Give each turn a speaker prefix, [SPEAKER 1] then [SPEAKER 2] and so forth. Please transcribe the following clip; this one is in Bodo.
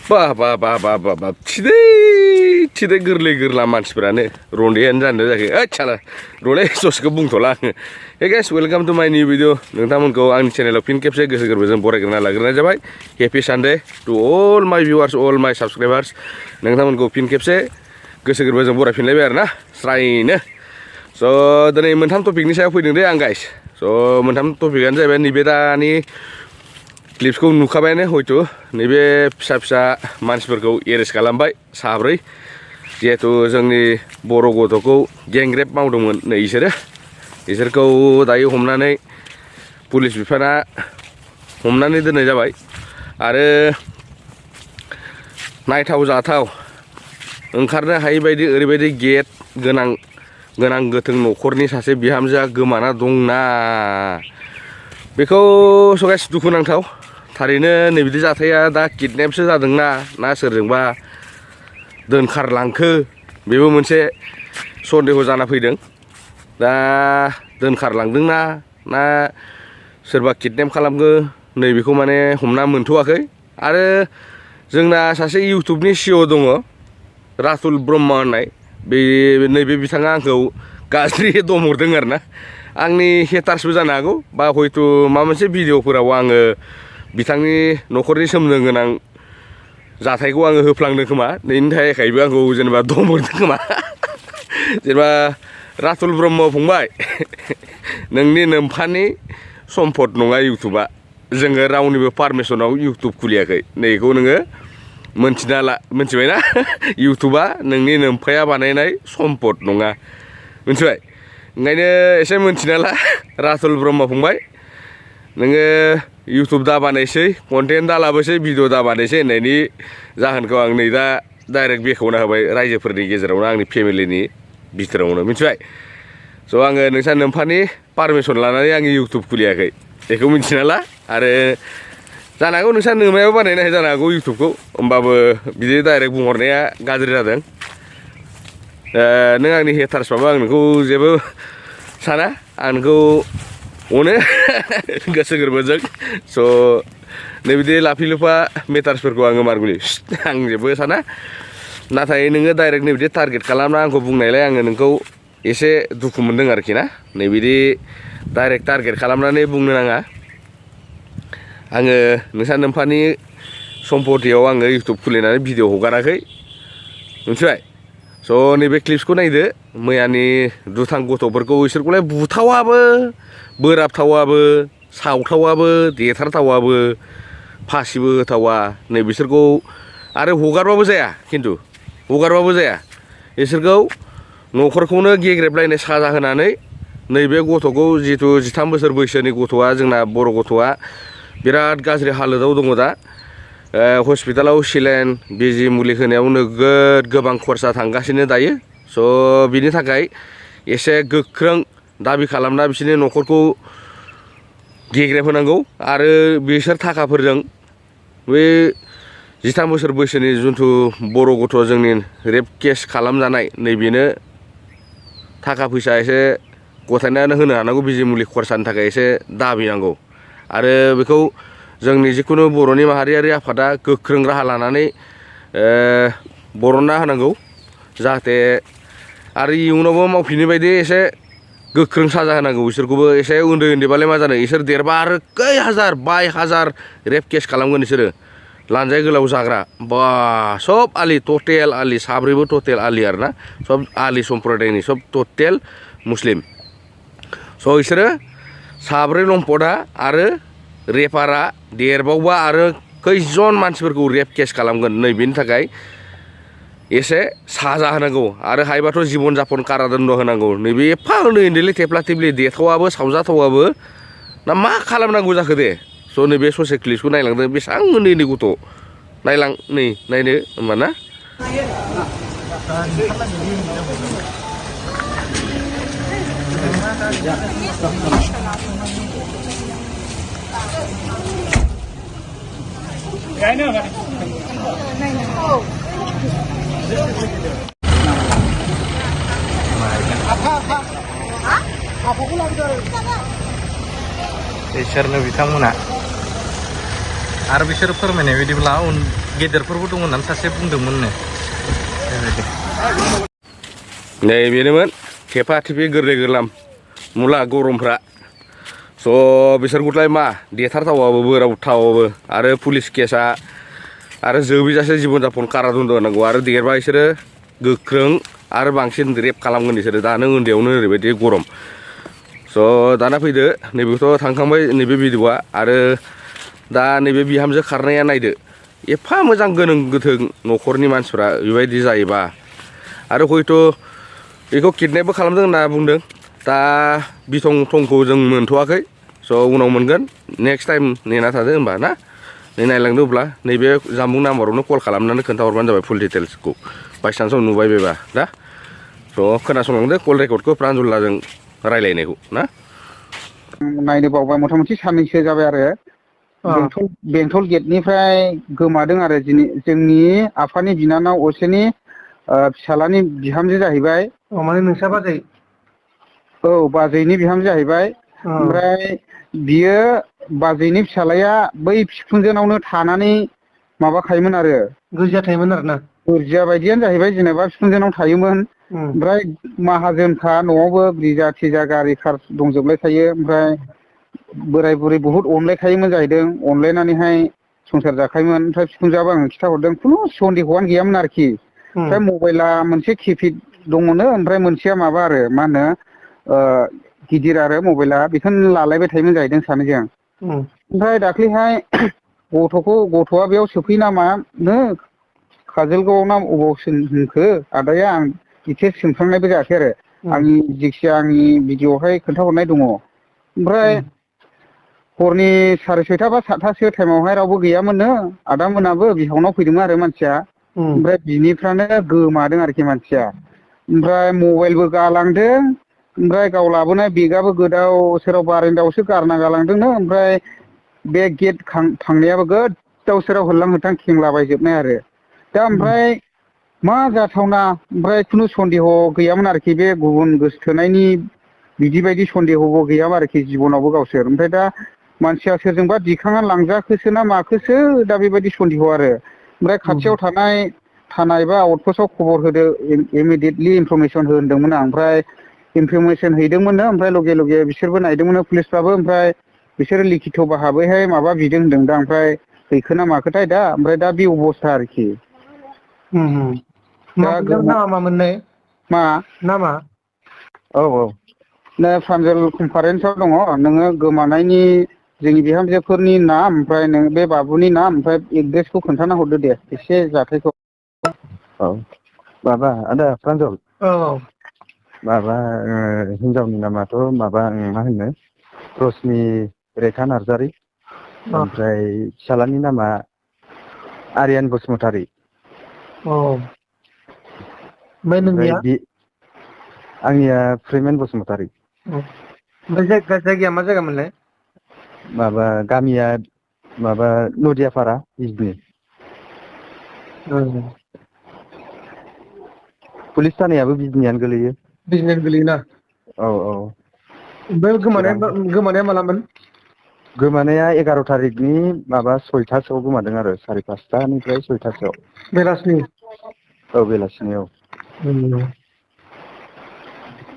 [SPEAKER 1] Bah. Tidak gerla mansifोरानो rondeयानो जानो जायाखै साला ronde ससेखौ बुंथ'ला आङो hey guys welcome to my new video नोंथांमोनखौ आंनि चेनेलाव फिन खेबसे गोसो गोरबोजों बरायग्रोना लाग्रोनाय जाबाय happy Sunday to all my viewers all my subscribers नोंथांमोनखौ फिन खेबसे गोसो गोरबोजों बरायफिनलायबाय आरोना स्रायनो so दिनै मोनथाम टपिकनि सायाव फैदों दे आं guys so मोनथाम टपिकआनो जाहैबाय नैबे दानि क्लिप्सखौ नुखाबायानो हयथ' नैबे फिसा मानसिफोरखौ एरेस्ट खालामबाय साब्रै जिहेतु जोंनि बर' गथ'खौ गेंरेप मावदोंमोन नै इसोरखौ दायो हमनानै पुलिस बिफाना हमनानै दोननाय जाबाय आरो नायथाव जाथाव ओंखारनो हायै बायदि ओरैबायदि गेट गोनां गोथों न'खरनि सासे बिहामजोआ गोमाना दंना बेखौ सगास दुखुनांथाव थारैनो नैबिदि जाथाया दा किडनेपसो जादोंना ना सोरजोंबा दोनखारलांखो बेबो मोनसे सन्देह जाना फैदों दा दोनखारलांदोंना ना सोरबा किडनेप खालामगो नैबेखौ माने हमना मोनथ'वाखै आरो जोंना सासे इउटुबनि सिअ दङ रातुल ब्रह्म होननाय नैबे बिथाङा आंखौ गाज्रि दमहरदों आरोना आंनि हेटार्सबो जानो हागौ बा हयथ' माबा मोनसे भिडिअफोराव आङो बिथांनि न'खरनि सोमोन्दो गोनां जाथायखौ आङो होफ्लांदों खोमा नैनि थाखायबो आंखौ जेनेबा दमहरदों खोमा जेनेबा रातुल ब्रह्म फंबाय नोंनि नोम्फानि सम्पद नङा इउटुबा जोङो रावनिबो पारमिसनाव इउटुब खुलियाखै नैखौ नोङो मोनथिबायना इउटुबा नोंनि नोम्फाया बानायनाय सम्पद नङा मिथिबाय ओंखायनो एसे मोनथिना ला रातुल ब्रह्म फंबाय नोङो इउटुब दा बानायसै कन्टेन्ट दा लाबोसै भिडिअ दा बानायसै होननायनि जाहोनखौ आं नै दा डाइरेक्ट बेखेवना होबाय रायजोफोरनि गेजेरावनो आंनि फेमिलिनि बिथोरावनो मिथिबाय स' आङो नोंसा नोम्फानि पारमिसन लानानै आङो इउटुब खुलियाखै बेखौ मिथिना ला आरो जानो हागौ नोंसा नोमायाबो बानायनो हायो जानो हागौ इउटुबखौ होमबाबो बिदि डाइरेक्ट बुंहरनाया गाज्रि जादों नों आंनि हेटार्सबाबो आं नोंखौ जेबो साना आं नोंखौ अनो गोसो गोरबोजों स' नैबिदि लाफि लुफा मेटार्सफोरखौ आङो मारगुलि आं जेबो साना नाथाय नोङो डाइरेक्ट नैबिदि टारगेट खालामना आंखौ बुंनायलाय आङो नोंखौ एसे दुखु मोनदों आरोखि ना नैबिदि डाइरेक्ट टारगेट खालामनानै बुंनो नाङा आङो नोंसा नोम्फानि सम्पतियाव आङो इउटुब खुलिनानै भिडिअ हगाराखै मिथिबाय स' नैबे क्लिप्सखौ नायदो मैयानि दुथां गथ'फोरखौ इसोरखौलाय बुथावाबो बोराबथावाबो सावथावाबो देथारथावाबो फासिबो होथावा नै बिसोरखौ आरो हगारबाबो जाया खिन्थु हगारबाबो जाया इसोरखौ न'खरखौनो गेग्रेबलायनाय साजा होनानै नैबे गथ'खौ जिथु 13 बोसोर बैसोनि गथ'आ जोंना बर' गथ'आ बिराद गाज्रि हालोदाव दङ दा हस्पिटालाव सिलेन बिजि मुलि होनायाव नोगोद गोबां खरसा थांगासिनो दायो स' बिनि थाखाय एसे गोख्रों दाबि खालामना बिसोरनि न'खरखौ गेग्रेब होनांगौ आरो बिसोर थाखाफोरजों बे 13 बोसोर बैसोनि जिथु बर' गथ' जोंनि रेप केस खालामजानाय नैबेनो थाखा फैसा एसे गथायनानै होनो हानांगौ बिजि मुलि खरसानि थाखाय एसे दाबि नांगौ आरो बेखौ जोंनि जिखुनु बर'नि माहारियारि आफादा गोख्रों राहा लानानै बरनना होनांगौ जाहाथे आरो इयुनावबो मावफिननो बायदि एसे गोख्रों साजा होनांगौ बिसोरखौबो एसे उन्दैबालाय मा जानो इसोर देरबा आरो खै हाजार बाय हाजार रेप केस खालामगोन इसोरो लानजाय गोलाव जाग्रा बा सब आलि टटेल आलि साब्रैबो टटेल आलि आरोना सब आलि सम्प्रदायनि सब टटेल मुस्लिम स' इसोरो साब्रै लम्पदा आरो रेपारा देरबावबा आरो खैजन मानसिफोरखौ रेप केस खालामगोन नै बेनि थाखाय एसे साजा होनांगौ आरो हायोबाथ' जिबन जापन कारादन्द होनांगौ नैबे एफा उन्दैलै थेफ्ला थेफ्लि देथावाबो सावजाथावाबो ना मा खालामनांगौ जाखो दे स' नैबे ससे क्लिप्सखौ नायलांदों बेसेबां उन्दै गथ' नायलां नै नायनो होमबाना
[SPEAKER 2] इसोरनो बिथांमोना आरो बिसोर फोरमायनाय बायदिब्ला गेदेरफोरबो दङ होननानै सासे बुंदोंमोननो बेबायदि
[SPEAKER 1] नै बेनोमोन थेफा थेफि गोरलै गोरलाम मुला गरमफ्रा स' बिसोरखौलाय मा देथारथावाबो बोरावथावाबो आरो पुलिस केसा आरो जोबैजासे जिबन जापन कारादन्द होनांगौ आरो देरबा बिसोरो गोख्रों आरो बांसिन रेप खालामगोन बिसोरो दानो उन्दैयावनो ओरैबायदि गरम स' दाना फैदो नैबेखौथ' थांखांबाय नैबे भिडिअ'आ आरो दा नैबे बिहामजो खारनाया नायदो एफा मोजां गोनां गोथों न'खरनि मानसिफ्रा बेबायदि जायोबा आरो हयथ' बेखौ किडनेपबो खालामदों होनना बुंदों दा बिथं थंखौ जों मोनथ'वाखै स' उनाव मोनगोन नेक्स्ट टाइम नेना थादो होमबा ना नायलांदो अब्ला नैबे जामबुं नाम्बारावनो कल खालामनानै खोन्थाहरबानो जाबाय फुल डिटेल्सखौ बायसान्सआव नुबाय बेबा दा स' खोनासंलांदो कल रेकर्डखौ प्रान्जुलाजों रायलायनायखौ ना
[SPEAKER 3] नायनो बावबाय मथा मथि साननैसो जाबाय आरो बेंटल गेटनिफ्राय गोमादों आरो जोंनि आफानि बिनानाव असेनि फिसालानि बिहामजो जाहैबाय
[SPEAKER 4] माने नोंसा बाजै
[SPEAKER 3] औ बाजैनि बिहामजो जाहैबाय ओमफ्राय बियो बाजैनि फिसालाया बै बिखुनजोनावनो थानानै माबाखायोमोन आरो
[SPEAKER 4] गोरजिया थायोमोन आरो ना
[SPEAKER 3] गोरजिया बायदियानो जाहैबाय जेनेबा बिखुनजोनाव थायोमोन ओमफ्राय माहाजोनखा न'आवबो ब्रिजा थिजा गारि कार दंजोबलाय थायो ओमफ्राय बोराय बुरै बहुद अनलायखायोमोन जाहैदों अनलायनानैहाय संसार जाखायोमोन ओमफ्राय बिखुनजोआबो आङो खिथाहरदों खुनु सन्देहआनो गैयामोन आरोखि ओमफ्राय मबाइला मोनसे किपेड दङनो ओमफ्राय मोनसेया माबा आरो मा होनो गिदिर आरो मबाइला बेखौनो लालायबाय थायोमोन जाहैदों सानैजों ओमफ्राय दाख्लैहाय गथ'आ बेयाव सोफैना मानो काजलगावआव ना अबाव होनखो आदाया आं डिटेल्स सोंखांनायबो जायाखै आरो आंनि जायखिया आंनि भिडिअ'आवहाय खोन्थाहरनाय दङ ओमफ्राय हरनि 6:30 बा 7थासो टाइमावहाय रावबो गैयामोननो आदामोनाबो बिहावनाव फैदोंमोन आरो मानसिया ओमफ्राय बिनिफ्रायनो गोमादों आरोखि मानसिया ओमफ्राय मबाइलबो गालांदों ओमफ्राय गाव लाबोनाय बेगआबो गोदाव सोराव बारेन्दायावसो गारना गालांदोंनो ओमफ्राय बे गेट थांनायाबो गोदाव सोराव होल्लां होथां खेंलाबायजोबनाय आरो दा ओमफ्राय मा जाथावना ओमफ्राय खुनु सन्देह गैयामोन आरोखि बे गुबुन गोसोथोनायनि बिदि बायदि सन्देहबो गैयामोन आरोखि जिबनावबो गावसोर ओमफ्राय दा मानसिया सोरजोंबा दिखांना लांजाखोसो ना माखोसो दा बेबायदि सन्देह आरो ओमफ्राय खाथियाव थानाय थानाय बा आउटपस्टआव खबर होदो इमिडियेटलि इनफरमेसन होदोंमोन आं ओमफ्राय इनफरमेसन हैदोंमोननो ओमफ्राय लगे लगे बिसोरबो नायदोंमोन पुलिसफ्राबो ओमफ्राय बिसोरो लिखित' भाबैहाय माबा बिदों होनदों दा ओमफ्राय हैखोना माखोथाय दा ओमफ्राय दा बे अबस्था आरोखि दा
[SPEAKER 4] नामा मामोनलाय
[SPEAKER 3] मा
[SPEAKER 4] नामा
[SPEAKER 3] औ दा प्रान्जल कनफारेन्सआव दङ नोङो गोमानायनि जोंनि बिहामजोफोरनि नाम ओमफ्राय नों बे बाबुनि नाम ओमफ्राय एड्रेसखौ खोन्थाना हरदो दे एसे जाथायखौ औ माबा आदा प्रान्जल
[SPEAKER 4] औ
[SPEAKER 3] माबा हिनजावनि नामाथ' माबा मा होनो रश्मि रेखा नार्जारि ओमफ्राय फिसालानि नामा आरियान बसुमतारि
[SPEAKER 4] ओमफ्राय नोंनिया
[SPEAKER 3] आंनिया फ्रेमेन बसुमतारि
[SPEAKER 4] ओमफ्राय जायगाया मा जायगामोनलाय
[SPEAKER 3] माबा गामिया माबा नदियापारा बिजनि पुलिस थानायाबो बिजनियानो गोलैयो
[SPEAKER 4] बिजनेस गोलैयोना
[SPEAKER 3] औ
[SPEAKER 4] ओमफ्राय गोमानाया मालामोन
[SPEAKER 3] गोमानाया 11 थारिखनि माबा 6थासोआव गोमादों आरो 5:30निफ्राय 6थासोआव
[SPEAKER 4] बेलासिनि
[SPEAKER 3] औ बेलासिनि औ